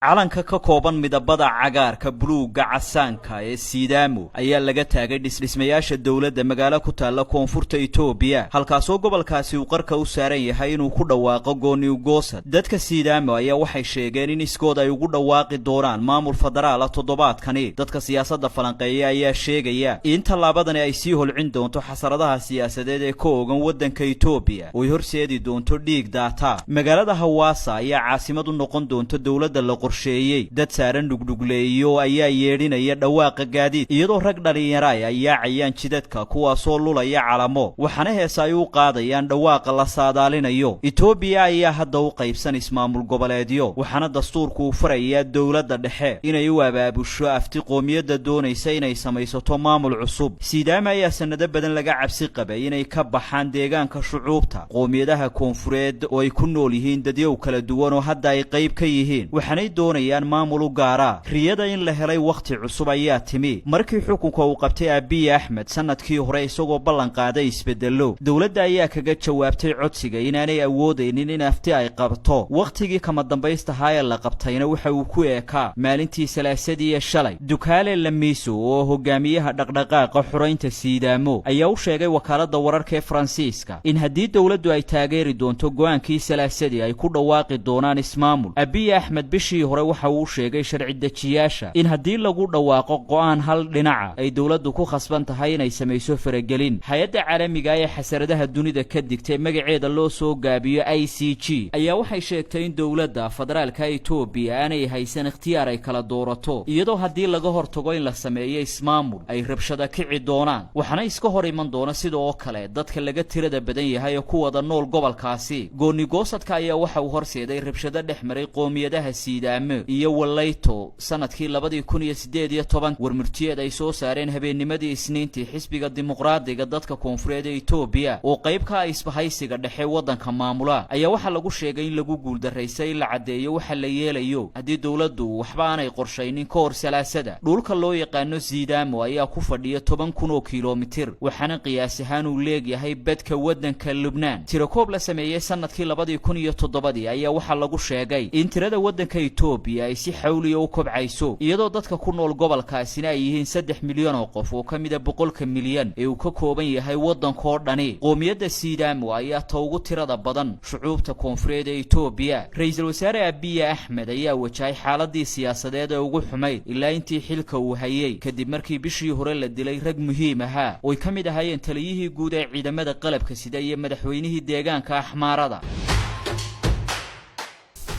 Calanka ka kooban midabada cagaarka, buluugga, casaanka ee Siidaamo ayaa laga taagay dhismayaasha dowladda magaalo ku taalla koonfurta Itoobiya, halkaasoo gobolkaasi uu qarka u saaran yahay inuu ku dhawaaqo gooniugoosad. Dadka Siidaamo ayaa waxay sheegeen in iskood ay ugu dhawaaqi doonaan maamul federaala toddobaadkani. Dadka siyaasadda falanqeeya ayaa sheegaya in tallaabadani ay sii holcin doonto xasaradaha siyaasadeed ee ka ogan waddanka Itoobiya oo ay horseedi doonto dhiig daata. Magaalada Hawaasa ayaa caasimad u noqon doonta dowladda la qorsheeyey. Dad saaran dhugdhugleeyo ayaa yeedhinaya dhawaaqa gaadiid, iyadoo rag dhallinyara ay yaacayaan jidadka, kuwaasoo lulaya calamo, waxaana heesa ay u qaadayaan dhawaaqa la saadaalinayo. Itoobiya ayaa hadda u qaybsan ismaamul goboleedyo, waxaana dastuurku uu farayaa dowladda dhexe inay u abaabusho afti qoomiyadda doonaysa inay samaysato maamul cusub. Siidaama ayaa sannado badan laga cabsi qabay inay ka baxaan deegaanka shucuubta qoomiyadaha koonfureed oo ay ku nool yihiin dadyow kala duwan oo hadda ay qayb ka yihiin, waxaanay doonayaan maamul u gaara. Riyada in la helay wakhti cusub ayaa timi markii xukunka uu qabtay Abiy Axmed sannadkii hore, isagoo ballan qaaday isbeddello. Dowladda ayaa kaga jawaabtay codsiga inaanay awoodaynin in afti ay qabto. Wakhtigii kama dambaystahaa ee la qabtayna waxa uu ku eekaa maalintii Salaasadii ee shalay. Dukaale Lamiso, oo hogaamiyaha dhaqdhaqaaqa xuraynta Siidaamo, ayaa u sheegay wakaaladda wararka ee Faransiiska in haddii dowladdu ay taageeri doonto go'aankii Salaasadii, ay ku dhawaaqi doonaan ismaamul. Abiy Axmed bishii hore waxa uu sheegay sharci dejiyaasha in haddii lagu dhawaaqo go'aan hal dhinaca, ay dowladdu ku khasban tahay inay samayso faragelin. Hay-adda caalamiga ee xasaradaha dunida ka digtay, magaceeda loo soo gaabiyo ICG, ayaa waxay sheegtay in dowladda federaalka Itoobiya aanay haysan ikhtiyaar ay kala doorato, iyadoo haddii laga hortago in la sameeyo ismaamul ay rabshada kici doonaan, waxaana iska hor iman doona sida oo kale dadka laga tirada badan yahay ee ku wada nool gobolkaasi. Goonigoosadka ayaa waxa uu horseeday rabshado dhex maray qoomiyadaha Siidaamo iyo Walayto sanadkii 2018. Warmurtiyeed ay soo saareen habeennimadii Isniintii xisbiga Dimuqraadiga dadka koonfureed ee Itoobiya, oo qayb ka ah isbahaysiga dhexe waddanka maamula, ayaa waxaa lagu sheegay in lagu guuldaraysay in la caddeeyo waxa la yeelayo haddii dowladdu waxba aanay qorshaynin ka hor Salaasada. Dhulka loo yaqaano Ziidamo ayaa ku fadhiya 10,000 oo kilomitir, waxaana qiyaas ahaan uu leegyahay badka waddanka Lubnaan. Tirakoob la sameeyey sanadkii 2007-dii ayaa waxaa lagu sheegay in tirada waddanka Itoobiya ay si xawliya u kobcayso, iyadoo dadka ku nool gobolkaasina ay yihiin 3 milyan oo qof oo ka mida 100-ka milyan ee uu ka kooban yahay waddankoo dhani. Qoomiyadda Siidamo ayaa ta ugu tirada badan shucuubta koonfureed ee Itoobiya. Ra-iisul wasaare Abiye Axmed ayaa wajahay xaaladii siyaasadeed ee ugu xumayd ilaa intii xilka uu hayey, kadib markii bishii hore la dilay rag muhiim ahaa oo ay ka mid ahaayeen taliyihii guud ee ciidamada qalabka sida iyo madaxweynihii deegaanka Axmaarada.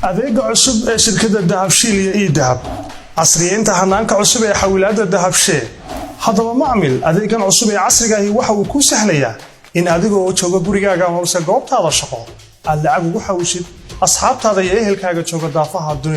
Adeega cusub ee shirkadda Dahabshiil iyo eDahab, casriyeynta hanaanka cusub ee xawilaadda Dahabshee. Haddaba macmil, adeegan cusub ee casrigaahi waxa uu kuu sahlayaa in adigoo jooga gurigaaga amase goobtaada shaqo aad lacag ugu xawishid asxaabtaada iyo ehelkaaga jooga daafaha dunida.